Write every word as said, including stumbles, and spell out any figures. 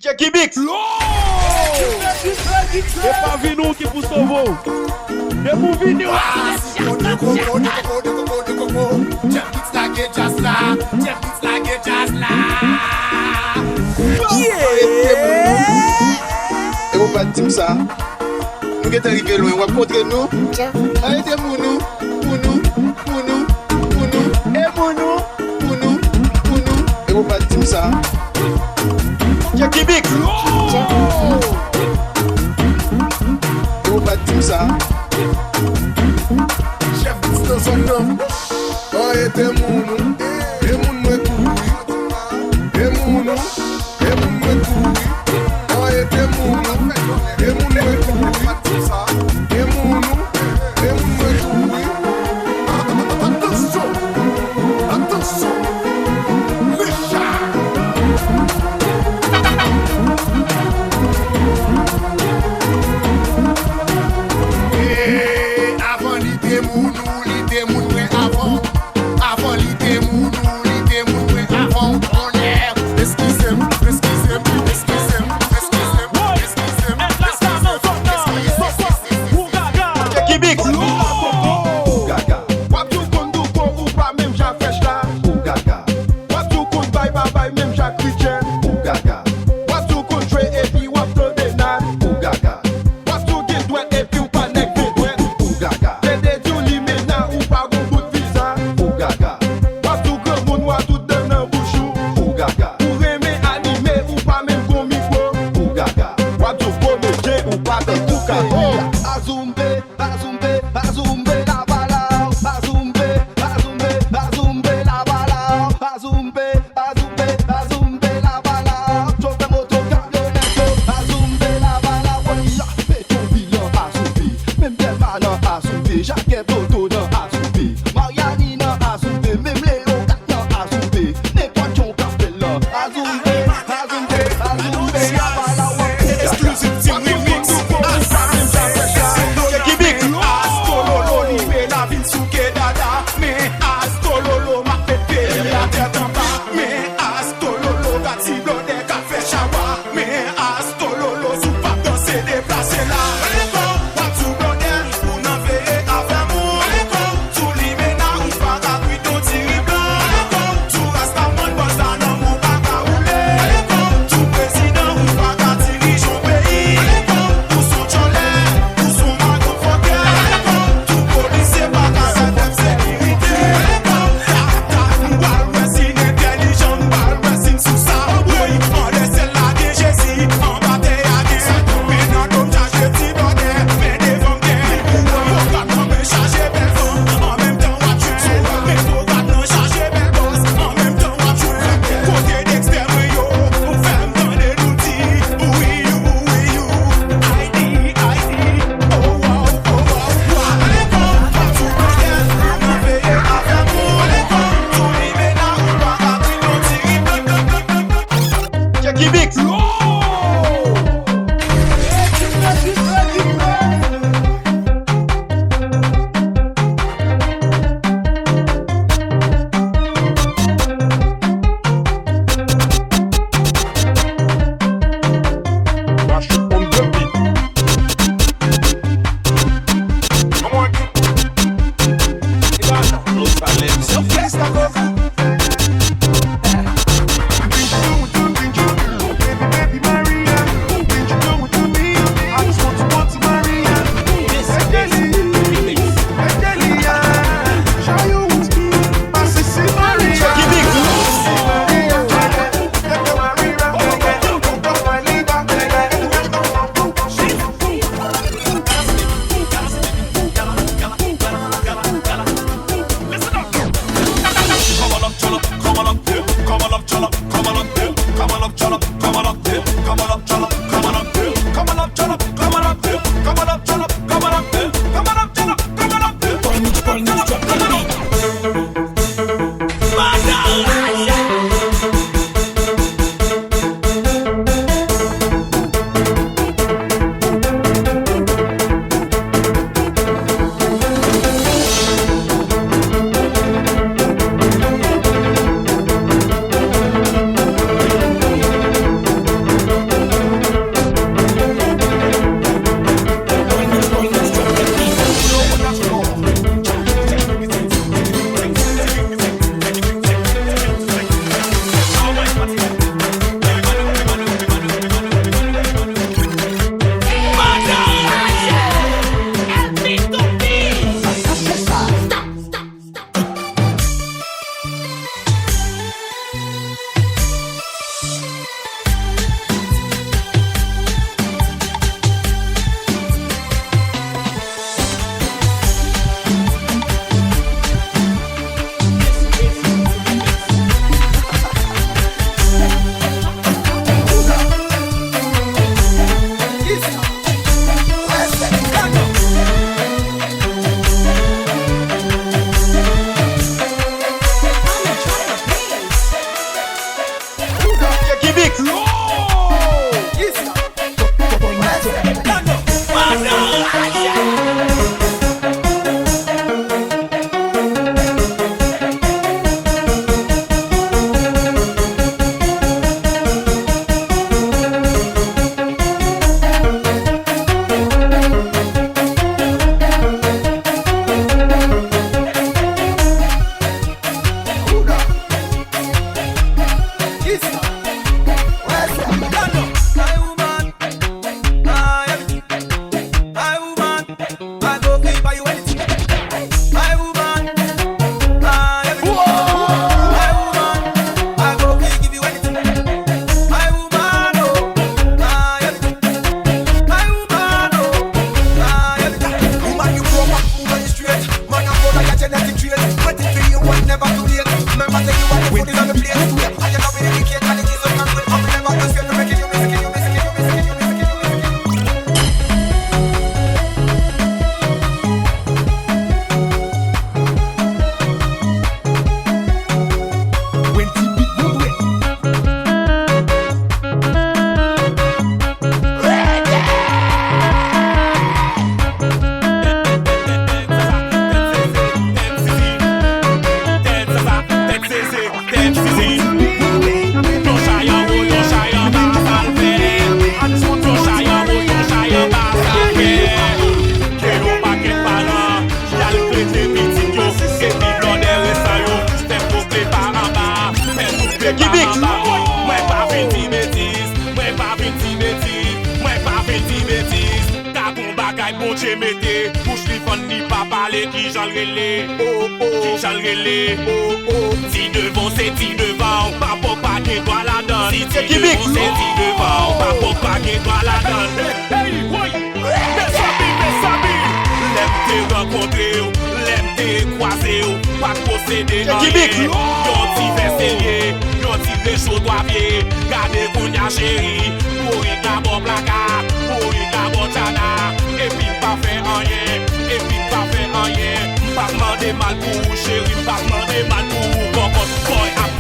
Jackie Bix! E pa vini w ki pou sove w. Depi w vini w. Lage djaz la, Jeff Beats lage djaz la. Yeah! E ou pa t di m sa. Nou gentan rive lwen, w ap kontre nou. Arete moun ou, moun ou, moun ou, moun ou. E moun ou, moun ou, moun ou. E ou pa t di m sa. Jackie Bix. E ou pa t di m sa. Jeff Beats nan zòn nan. Arete moun ou, e moun mwen kouri. E moun ou, e moun mwen kouri. Arete moun ou, e moun mwen kouri. E moun ou, e moun mwen kouri. Atansyon, atansyon, Richard. E avan li te moun ou, li te moun mwen avan. Avan li te moun ou, li te moun mwen avan w konnen. Eskize m, eskize m, eskize m, eskize m, eskize m, eskize m, eskize m, eskize m. Jackie Bix. Ou gaga. W ap di w konn douko, ou pa menm jan frèch la. Ou gaga. W ap di w konn bay pa bay menm jan Christian. Ou gaga. W ap di w konn jwe epi w ap tande nan. Ou gaga. W ap di w gen dwèt epi w pa nèg gen dwèt. Ou gaga. Tande di w limena ou pa gon bout viza. Ou gaga. W ap di w granmoun w a tout dan nan bouch ou. Ou gaga. Ou renmen anime ou pa menm gon mikwo. Ou gaga. W ap di w komedyen ou pa tankou Kato. Azoumbe, azoumbe, azoumbe la bala. Azoumbe, azoumbe, azoumbe la bala. Azoumbe, azoumbe, azoumbe la bala. Chofè moto kamyonèt yo. Azoumbe la bala. Woy, Petyonvil nan azoumbe. Menm Dèlma nan azoumbe. Jakèt Dodo nan azoumbe. Maryani nan azoumbe. Menm Leogat nan azoumbe. Nenpòt jan w ka fè l la. Azoumbe, azoumbe, azoumbe la bala. Exclusive Team Remix. Astololo, limena vin souke dada. Men Astololo, m ap met peyi a tèt anba. Men Astololo, gad ti blòdè k ap fè chawa. Men Astololo, si w p ap danse, deplase la. Rale kò w, w ap sou blòdè, pou nan veye afè moun. Rale kò w, sou limena, ou pa ka kwit yon diri blan. Rale kò w, sou rastaman, bòs la nan men w pa ka woule. Rale kò w, sou prezidan, ou pa ka dirije yon peyi. Rale kò w, ou s on tchòlè, ou s on madanm fòkè. Rale kò w, Tout polisye pa ka fè tèm sekirite. Rale kò w, tak, tak, nou pral wè si n entèlijan, nou pral wè si n sou sa. Woy, anlè syèl la gen Jezi, anba tè a gen Satan. Men nan do m chaje ti blòdè, men devan m gen Pwogràm nan men chaje bèl fanm, an menm tan w ap jwe. Men pwogràm nan chaje bèl bòs, an menm tan w ap jwe. Kote Dexter mwen yo, ou fè m tande nou di, wi, wi, wi. Jackie Bix. Bondye mete bouch li fann, li pa pale, ki jan l rele? Oh, oh. Ki jan l rele? Oh, oh. Ti devan se ti devan, pa pòk pa gen dwa ladan. Si ti devan se ti devan, pa pòk pa gen dwa ladan. Hey, hey, woy! Mezanmi, mezanmi! Lè m te rankontre w, lè m te kwaze w, pa t posede anyen. Yon ti vè serye, yon ti recho twa pye. Gade kounye a cheri, bourik la bò plaka, bourik la bò tchana. Epi m pa fè anyen, epi m pa fè anyen. M pa mande mal pou ou cheri, m pa mande mal pou ou kòkòt. Bòy ap